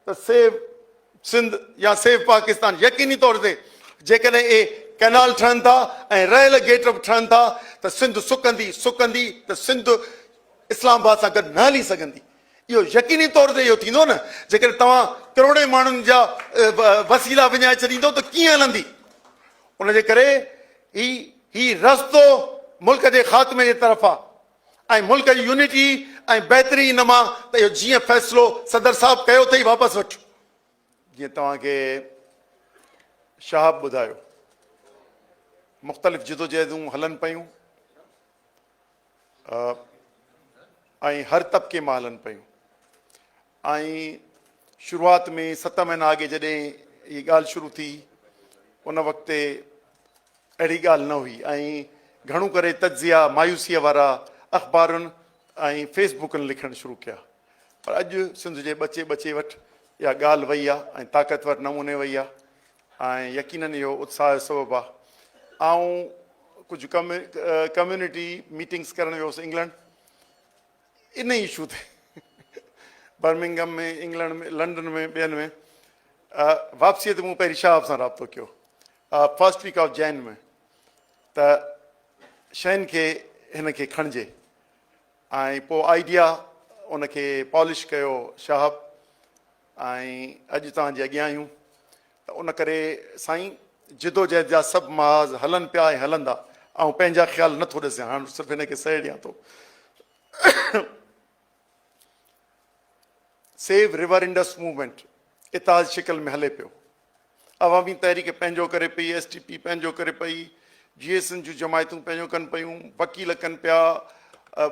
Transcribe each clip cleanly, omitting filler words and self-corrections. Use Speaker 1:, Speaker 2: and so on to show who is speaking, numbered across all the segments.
Speaker 1: ته سيو سنڌ يا سيو پاڪستان. يقيني طور تي جيڪڏهن اهي ڪئنال ٺهن ٿا ۽ رهيل گيٽ به ٺهن ٿا ته سنڌ سڪندي، سڪندي ته سنڌ اسلام آباد سان گڏ نه هلي سگهندي. اهو يقيني طور تي اهو ٿيندو نه، جيڪڏهن توهان ڪروڙين ماڻهن جا وسيلا وڃائي ڇڏيندو ته ڪيئن هلندي؟ ان جي ڪري هي هي رستو ملڪ جي خاتمي جي طرف آ ۽ ملڪ جي يونٽي ۽ بهتري ان مان ته اهو جيئن فيصلو صدر صاحب ڪيو اٿئي واپس وٺ. جيئن توهان کي شهاب ٻڌايو مختلف جدوجهدون هلن پيون ۽ هر طبقي مان هلن پيون ۽ شروعات ۾ ست مهينا اڳي جڏهن هي ڳالهه شروع ٿي ان وقت تي اهڙي ڳالهه نه هئي ۽ گهڻو ڪري تجزيا مايوسيء وارا اخبارن ۽ فيس بڪن لکڻ شروع ڪيا پر اڄ سنڌ جي ٻچي ٻچي وٽ اها ڳالهه وئي آهي ۽ طاقتور نموني وئي آهي ۽ يقينن اهو اتساهه جو سبب آهي. آئون ڪجهه ڪميونٽي ميٽنگس ڪرڻ ويو هوس انگلنڊ ان ئي اشو تي برمنگهم ۾ انگلنڊ ۾ لنڊن ۾ ٻين ۾ واپسيء تي مون پهرين شهاب سان رابطو ڪيو فرسٽ ويڪ آف جين ۾ ته شين کي هن کي کڻجي ۽ پوء آئيڊيا ان کي پالش ڪيو شهاب ۽ اڄ توهان جي اڳيان آهيون ته ان ڪري سائين جدوجهد جا سڀ محاذ هلن پيا ۽ هلندا. آئون پنهنجا خيال نه ٿو ڏسيان، هاڻ صرف هن کي سهيڙيان ٿو. سيو ريور انڊس موومينٽ اتحاد شڪل ۾ هلي پيو. عوامي تحريڪ پنهنجو ڪري پئي، ايس ٽي پي پنهنجو ڪري پئي، جي ايس اين جون جماعتون پنهنجو ڪن پيون، وڪيل ڪن پيا،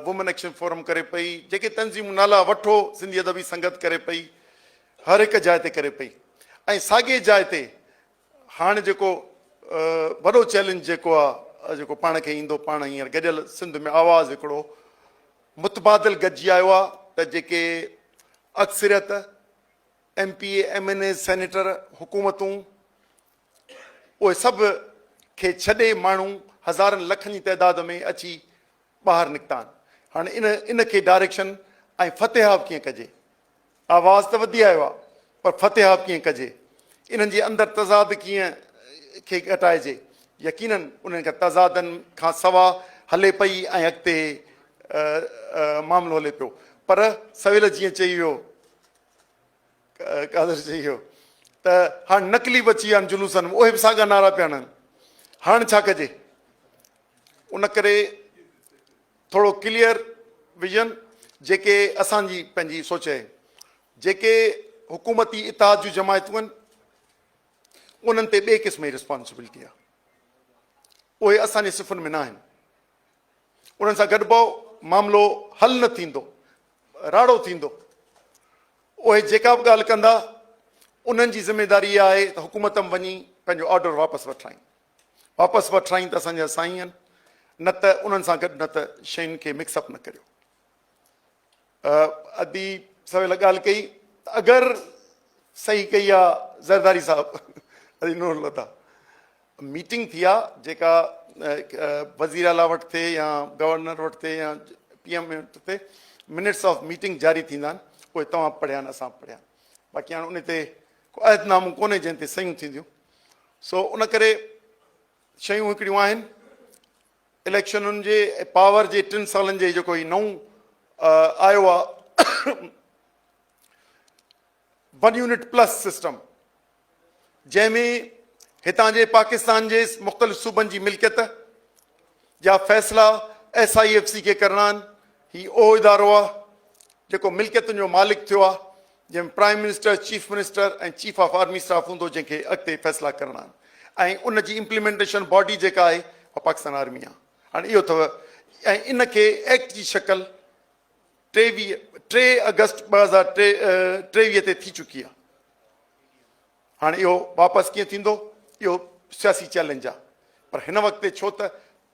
Speaker 1: وومن ايڪشن فورم ڪري پئي، جيڪي تنظيمون نالا وٺو سنڌي ادبي سنگت ڪري پئي، هر هڪ جاء تي ڪري پئي ۽ ساڳي جاء تي هاڻ جيڪو وڏو چئلينج جيڪو آ جيڪو پاڻ کي ايندو پاڻ هينئر گڏيل سنڌ ۾ آواز هڪڙو متبادل گڏجي آيو آ ته جيڪي اڪثريت M P A, M N A, senator, حڪومتون اهي سڀ کي ڇڏي ماڻهو هزارن لکن جي تعداد ۾ اچي ٻاهر نڪتا آهن. هاڻي ان ان کي ڊائريڪشن ۽ فتحياب ڪيئن ڪجي؟ آواز ته وڌي آيو آهي پر فتحياب ڪيئن ڪجي؟ انهن جي اندر تضاد ڪيئن کي گهٽائجي؟ يقينن انهن کان تضادن کان سوا هلي پئي ۽ اڳتي معاملو هلي پيو پر سويل جيئن چئي ويو قادر چئي ويو ته هاڻ نقلي به اچي ويا آهن جلوسن ۾ اهي به ساڳا نعرا پيا هڻن هاڻ ڇا ڪجي؟ ان ڪري ٿورو ڪليئر ويزن جيڪي اسان جي پنهنجي سوچ آهي جيڪي حڪومتي اتحاد جون جماعتون آهن انهن تي ٻئي قسم جي رسپانسبلٽي آهي اهي اسان جي صفن ۾ نه آهن انهن سان گڏبو معاملو حل نه ٿيندو راڙو ٿيندو. اهي جيڪا به ڳالهه ڪندا انهن جي ذميداري اها آهي ته حڪومت ۾ وڃي پنهنجو آرڊر واپس وٺرائين. واپس وٺرائين ته اسان جا سائين آهن نه ته انهن سان گڏ نه ته شين کي مڪس اپ نه ڪريو. ادي سويل ڳالهه ڪئي ته اگر صحيح ڪئي آ زرداري صاحب ادي نور الهديٰ ميٽنگ ٿي آ جيڪا وزير اعليٰ وٽ ٿئي يا گورنر وٽ ٿئي يا پي ايم وٽ ٿئي منٽس آف ميٽنگ جاري ٿيندا آهن اهي توهان پڙهيا آهن اسان پڙهيا آهن باقي هاڻي ان تي ڪو عهد نامو ڪونهي جنهن تي صحيحون ٿينديون سو ان ڪري شيون هڪڙيون آهن اليڪشنن جي پاور جي ٽن سالن جي جيڪو هي نئون آيو آ ون يونٽ پلس سسٽم جنهن ۾ هتان جي پاڪستان جي مختلف صوبن جي ملڪيت جا فيصلا ايس I F C کي ڪرڻا آهن. هي اهو ادارو آهي جيڪو ملڪيتن جو مالڪ ٿيو آهي جنهن ۾ prime minister, chief minister ۽ chief of army staff هوندو جنهن کي اڳتي فيصلا ڪرڻا آهن ۽ ان جي امپليمينٽيشن باڊي جيڪا آهي اها پاڪستان آرمي آهي. هاڻي اهو اٿو ۽ ان کي ايڪٽ جي شڪل 23 ٽي آگسٽ 2023 تي ٿي چڪي آهي. هاڻي اهو واپس ڪيئن ٿيندو اهو سياسي چئلينج آهي پر هن وقت تي ڇو ته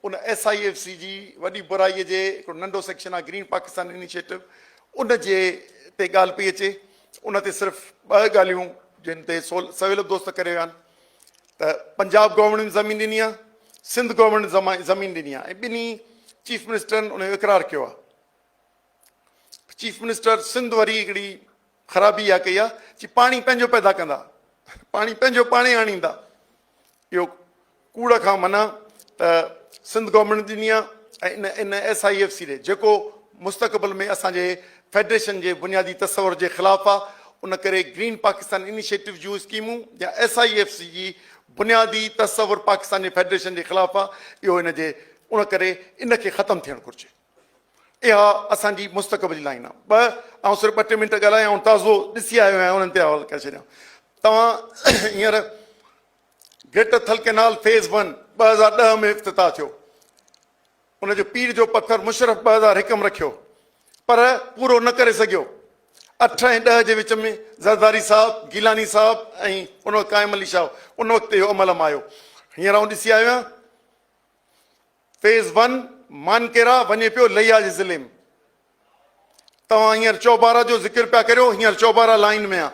Speaker 1: ان ايس I F C جي وڏي برائي جي هڪڙو ننڍو سيڪشن آهي گرين پاڪستان انيشيٽو ان جي تي ڳالهه پئي اچي ان تي صرف ٻه ڳالهيون جن تي سويل دوست ڪري ويا آهن ته پنجاب گورنمينٽ زمين ڏني آهي سنڌ گورنمينٽ زمين ڏني آهي ۽ ٻنهي چيف منسٽرن ان جو اقرار ڪيو آهي چيف منسٽر سنڌ وري هڪڙي خرابي اها ڪئي آهي چي پاڻي پنهنجو پيدا ڪندا، پاڻي پنهنجو پاڻي آڻيندا. اهو ڪوڙ کان منع ته سنڌ گورنمينٽ ڏني آهي ۽ ان ان ايس I F C ڏي جيڪو مستقبل ۾ اسان جي فيڊريشن جي بنيادي تصور جي خلاف آهي، ان ڪري گرين پاڪستان انيشيٽو جون اسڪيمون يا ايس I F C جي بنيادي تصور پاڪستان جي فيڊريشن جي خلاف آهي، اهو ان جي ان ڪري ان کي ختم ٿيڻ گهرجي. اها اسان جي مستقبل جي لائين آهي. ٻه آئون صرف ٻه ٽي منٽ ڳالهايان، آئون تازو ڏسي آيو آهيان انهن تي حوالو ڪري ڇڏيان. توهان هينئر greater Thal canal phase one 2010 ۾ افتتاح ٿيو، ان جو پيڙهه جو پٿر مشرف 2001 ۾ رکيو پر پورو نه ڪري سگهيو. 8 ۽ 10 جي وچ ۾ زرداري صاحب، گيلاني صاحب ۽ ان وقت قائم علي شاهه ان وقت اهو عمل ۾ آيو. هينئر آئون ڏسي آيو آهيان فيز ون مانڪيرا وڃي پيو ليا جي ضلعي ۾. توهان هينئر چوبارا جو ذڪر پيا ڪريو، هينئر چوبارا لائين ۾ آ.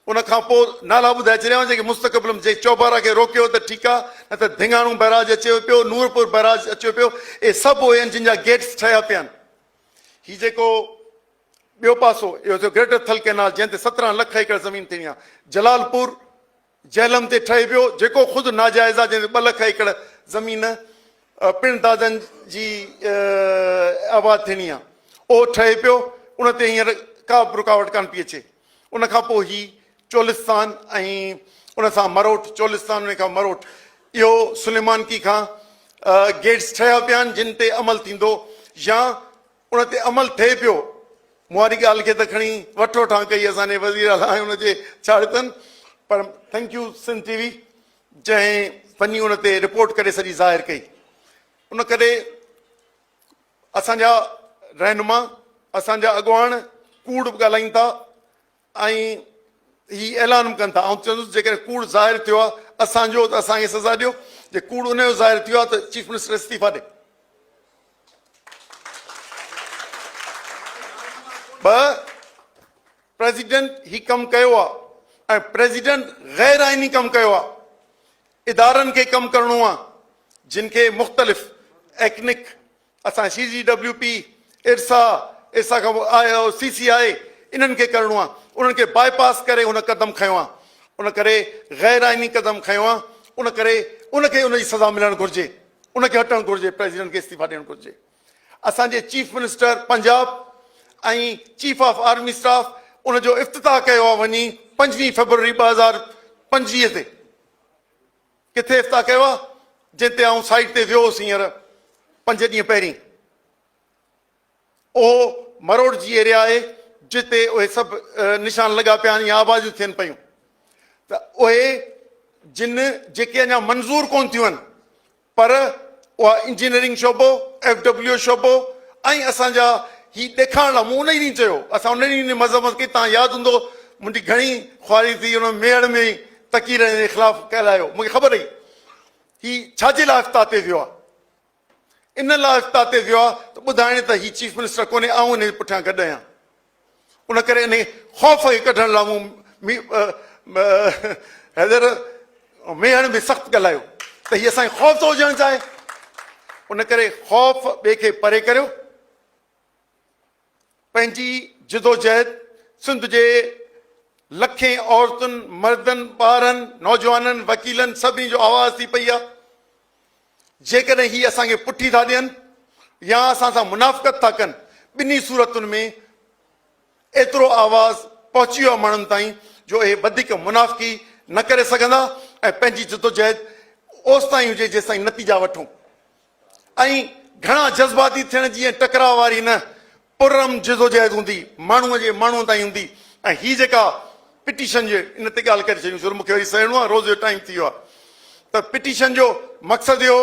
Speaker 1: ان کان پوء نالا ٻڌائي ڇڏيان جيڪي مستقبل ۾ جي چوبارا کي روڪيو ته ٺيڪ آ، نه ته ڌڱاڻو بئراج اچيو پيو، نورپور بئراج اچيو پيو، اهي سڀ اهي آهن جن جا گيٽس ٺهيا پيا آهن. هي جيڪو ٻيو پاسو اهو ٿيو گريٽر ٿل ڪئنال جنهن تي 17 لک ايڪڙ زمين ٿيڻي آ. جلالپور جهلم تي ٺهي پيو جيڪو خود ناجائز آهي جنهن تي 2 لک ايڪڙ زمين پڻ دادن جي آباد ٿيڻي آهي اهو ٺهي پيو ان تي هينئر ڪا به رڪاوٽ ڪانه پئي اچي. ان کان پوء هي چولستان ۽ ان سان مروٽ، چولستان ان کان مروٽ اهو سليمانڪي کان گيٽس ٺهيا پيا آهن جن تي عمل ٿيندو يا ان تي عمل ٿئي پيو. مون واري ڳالهه کي ته کڻي وٺ وٺان ڪئي اسان جي وزير اعليٰ ۽ ان جي ڇاڙتن پر thank you Sindh T V جنهن فني ان تي رپورٽ ڪري سڄي ظاهر ڪئي. ان ڪري اسان جا رهنما اسان جا اڳواڻ ڪوڙ به ڳالهائين ٿا ۽ هي اعلان به ڪن ٿا. آئون چوندس جيڪڏهن ڪوڙ ظاهر ٿيو آهي اسان جو ته اسان کي سزا ڏيو، جي ڪوڙ ان جو ظاهر ٿيو آهي ته چيف منسٽر استعيفا ڏي. ٻه پريزيڊنٽ هي ڪم ڪيو آهي ۽ پريزيڊنٽ غير آئيني ڪم ڪيو آهي. ادارن کي ڪم ڪرڻو آهي جن کي مختلف ايڪنڪ اسان سي جي ڊبليو پي، ارسا، ارسا کان پوء آء او سي سي آء انهن کي ڪرڻو آهي انهن کي باء پاس ڪري هن قدم کنيو آهي ان ڪري غير آئيني قدم کنيو آهي ان ڪري ان کي ان جي سزا ملڻ گهرجي ان کي هٽڻ گهرجي پريزيڊنٽ کي استعيفا ڏيڻ گهرجي. اسان جي chief minister Punjab ۽ chief of army staff ان جو افتتاح ڪيو آهي وڃي 25 فيبروري 2025 تي ڪٿي افتتاح ڪيو آهي جنهن تي آئون سائيٽ تي ويو هوس هينئر پنج ڏينهن پهرين اهو مروڙ جي ايريا آهي جتي اهي سڀ نشان لڳا پيا آهن يا آباديون ٿين پيون ته اهي جن جيڪي اڃا منظور ڪون ٿيون آهن پر اها انجنيئرنگ شعبو، ايف ڊبليو او شعبو ۽ اسان جا هي ڏيکارڻ لاء مون ان ئي ڏينهن چيو، اسان ان ڏينهن ان مذمت ڪئي، توهان ياد هوندو منهنجي گهڻي خواري ٿي ان ميهڙ ۾ تقرير جي خلاف ڳالهايو، مون کي خبر هئي هي ڇا جي لاء افتتاح تي ويو آهي، ان لاء افتتاح تي ويو آهي ته ٻڌائڻ ته هي چيف منسٽر ڪونهي، آئون ان جي پٺيان گڏ آهيان. ان ڪري انهي خوف کي ڪڍڻ لاء مون حيدر ميهڻ به سخت ڳالهايو ته هي اسان کي خوف ٿو هجڻ چاهي. ان ڪري خوف ٻئي کي پري ڪريو، پنهنجي جدوجهد سنڌ جي لکين عورتن، مردن، ٻارن، نوجوانن، وڪيلن سڀني جو آواز ٿي پئي آهي. جيڪڏهن هي اسان کي پٺي ٿا ڏين يا اسان سان منافقت ٿا ڪن، ٻنهي صورتن ۾ ايترو آواز پهچي ويو آهي ماڻهن تائين جو اهي وڌيڪ منافقي نه ڪري سگهندا ۽ پنهنجي جدوجهد اوستائين هجي جيستائين نتيجا وٺون ۽ گهڻا جذباتي ٿيڻ جي ۽ ٽڪراء واري نه پرامن جدوجهد هوندي، ماڻهوء جي ماڻهوء تائين هوندي ۽ هي جيڪا پٽيشن جي ان تي ڳالهه ڪري ڇڏيون ڇو مون کي وري سهڻو آهي روز جو ٽائيم ٿي ويو آهي ته پٽيشن جو مقصد اهو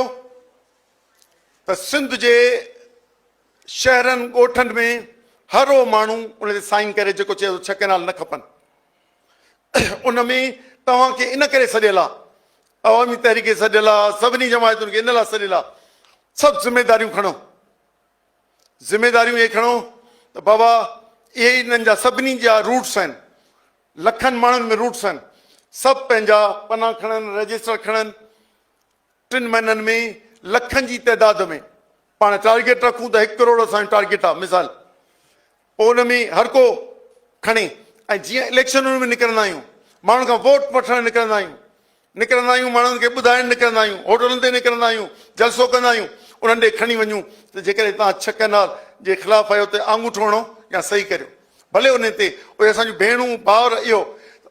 Speaker 1: ته سنڌ جي شهرن ڳوٺن ۾ هر اهو ماڻهو ان تي سائن ڪري جيڪو چئي ٿو 6 ڪئنال نه کپن. ان ۾ توهان کي ان ڪري سڏيل آهي، عوامي تحريڪ کي سڏيل آهي، سڀني جماعتن کي ان لاء سڏيل آهي سڀ ذميداريون کڻو. ذميداريون اهي کڻو ته بابا اهي انهن جا سڀني جا روٽس آهن، لکن ماڻهن ۾ روٽس آهن، سڀ پنهنجا پنا کڻن، رجسٽر کڻن، 3 مهينن ۾ لکن جي تعداد ۾ پاڻ ٽارگيٽ رکون ته 1 ڪروڙ اسان جو ٽارگيٽ آهي مثال، پوء ان ۾ هر ڪو کڻي ۽ جيئن اليڪشنن ۾ نڪرندا آهيون، ماڻهن کان ووٽ وٺڻ نڪرندا آهيون، نڪرندا آهيون ماڻهن کي ٻڌائڻ نڪرندا آهيون، هوٽلن تي نڪرندا آهيون، جلسو ڪندا آهيون، انهن ڏي کڻي وڃون ته جيڪڏهن توهان ڇهه ڪئنال جي خلاف آهيو ته آڱوٺو هڻو يا صحيح ڪريو. ڀلي انهن تي اهي اسان جون ڀيڻون، ڀائر اهو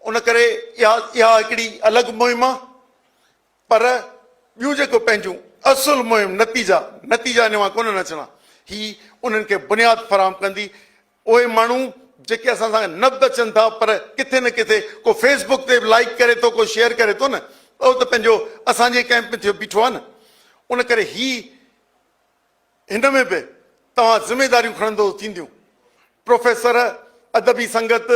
Speaker 1: ان ڪري اها اها هڪڙي الڳ مهم آهي پر ٻيون جيڪو پنهنجون اصل مهم نتيجا نتيجا ان مان ڪونهن اچڻا هي انهن کي بنياد فراهم ڪندي اهي ماڻهو جيڪي اسان سان نه به اچن ٿا پر ڪٿي نه ڪٿي ڪو فيس بڪ تي به لائيڪ ڪري ٿو ڪو شيئر ڪري ٿو نه اهو ته پنهنجو اسان جي ڪئمپ ۾ ٿيو بيٺو آهي نه ان ڪري هي هن ۾ به توهان ذميداريون کڻندو ٿينديون پروفيسر ادبي سنگت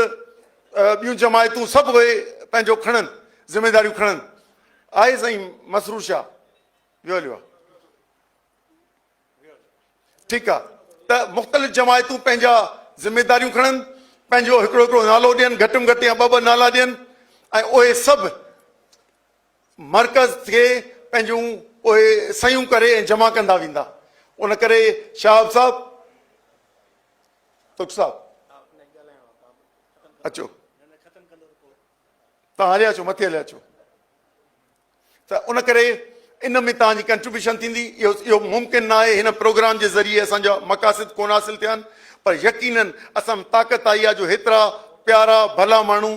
Speaker 1: ٻيون جماعتون سڀ اهي پنهنجو کڻن ذميداريون کڻن آهي سائين مسرور شاهه ويو هليو آهي ٺيڪ آ ته مختلف جماعتون پنهنجا ذميداريون کڻن پنهنجو هڪڙو هڪڙو نالو ڏين گهٽ ۾ گهٽ يا ٻه ٻه نالا ڏين ۽ اهي سڀ مرڪز کي پنهنجون اهي صحيحون ڪري ۽ جمع ڪندا ويندا ان ڪري شهاب صاحب تخت صاحب اچو تان هليا اچو مٿي هليا اچو ته ان ڪري ان ۾ توهان جي ڪنٽريبيوشن ٿيندي اهو اهو ممڪن نه آهي هن پروگرام جي ذريعي اسان جا مقاصد ڪونه حاصل ٿيا آهن پر يقينن اسان ۾ طاقت آئي آهي جو هيترا پيارا ڀلا ماڻهو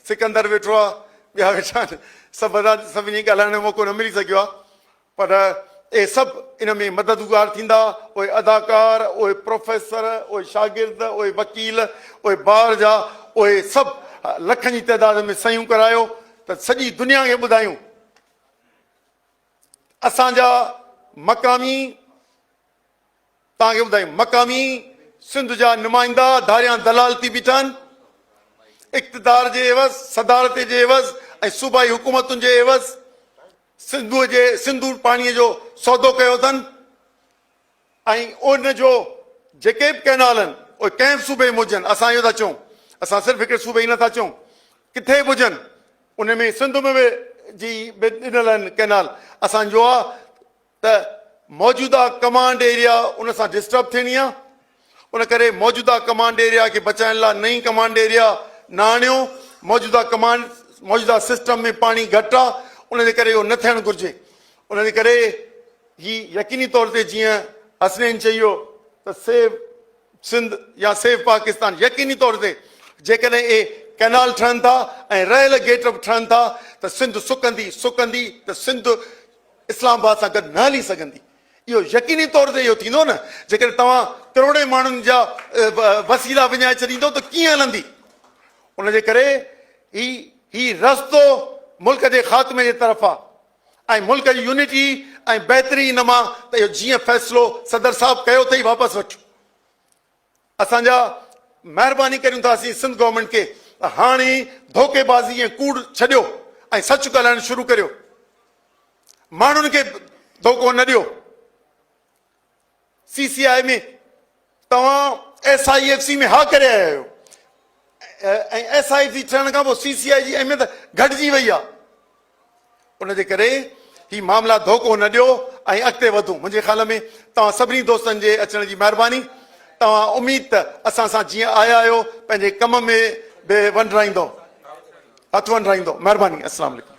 Speaker 1: سڪندر ويٺو آهي ٻيا ويٺا آهن سڀ سڀني ڳالهائڻ جو موقعو نه ملي سگهيو آهي پر اهي سڀ ان ۾ مددگار ٿيندا، اهي اداڪار، اهي پروفيسر، اهي شاگرد، اهي وڪيل، اهي بار جا، اهي سڀ لکن جي تعداد ۾ صحيحون ڪرايو ته سڄي دنيا کي ٻڌايون اسان جا مقامي توهان کي ٻڌايون مقامي سنڌ جا نمائندا ڌاريان دلال ٿي بيٺا آهن اقتدار جي عيوض صدارت جي عيوض ۽ صوبائي حڪومتن جي عيوض سنڌوء جي سنڌو پاڻيء جو سودو ڪيو اٿن ۽ ان جو جيڪي به ڪئنال آهن اهي ڪنهن به صوبي ۾ هجن اسان اهو ٿا چئون اسان صرف هڪڙي صوبي جي نٿا چئون ڪٿي به هجن ان ۾ سنڌ ۾ به جي به ڏنل آهن ڪئنال اسان جو آ ته موجوده ڪمانڊ ايريا ان سان ڊسٽرب ٿيڻي آ ان ڪري موجوده ڪمانڊ ايريا کي بچائڻ لاء نئين ڪمانڊ ايريا نه آڻيو، موجوده ڪمانڊ موجوده سسٽم ۾ پاڻي گهٽ آ ان جي ڪري اهو نه ٿيڻ گهرجي ان جي ڪري هي يقيني طور تي جيئن حسنين چيو ته سيو سنڌ يا سيو پاڪستان يقيني طور تي جيڪڏهن اهي ڪئنال ٺهن ٿا ۽ رهيل گيٽ به ٺهن ٿا ته سنڌ سڪندي سڪندي ته سنڌ اسلام آباد سان گڏ نه هلي سگهندي. اهو يقيني طور تي اهو ٿيندو نه جيڪڏهن توهان ڪروڙين ماڻهن جا وسيلا وڃائي ڇڏيندو ته ڪيئن هلندي؟ ان جي ڪري هي هي رستو ملڪ جي خاتمي جي طرف آ ۽ ملڪ جي يونٽي ۽ بهتري ان مان ته اهو جيئن فيصلو صدر صاحب ڪيو اٿئي واپس وٺ. اسان جا مهرباني ڪريون ٿا اسين سنڌ گورنمينٽ کي ته هاڻي ڌوڪي بازي ۽ ڪوڙ ڇڏيو ۽ سچ ڳالهائڻ شروع ڪريو ماڻهن کي ڌوڪو نه ڏيو سي سي آء ۾ توهان ايس I F C ۾ ها ڪري آيا آهيو ۽ ايس I F C ٺهڻ کان پوء سي سي آء جي اهميت گهٽجي وئي آهي ان جي ڪري هي معاملا ڌوڪو نه ڏيو ۽ اڳتي وڌون. منهنجي خيال ۾ توهان سڀني دوستن جي اچڻ جي مهرباني. توهان اميد ته اسان سان جيئن آيا آهيو پنهنجي ڪم ۾ به ونڊرائيندؤ هٿ ونڊرائيندؤ. مهرباني. السلام عليڪم.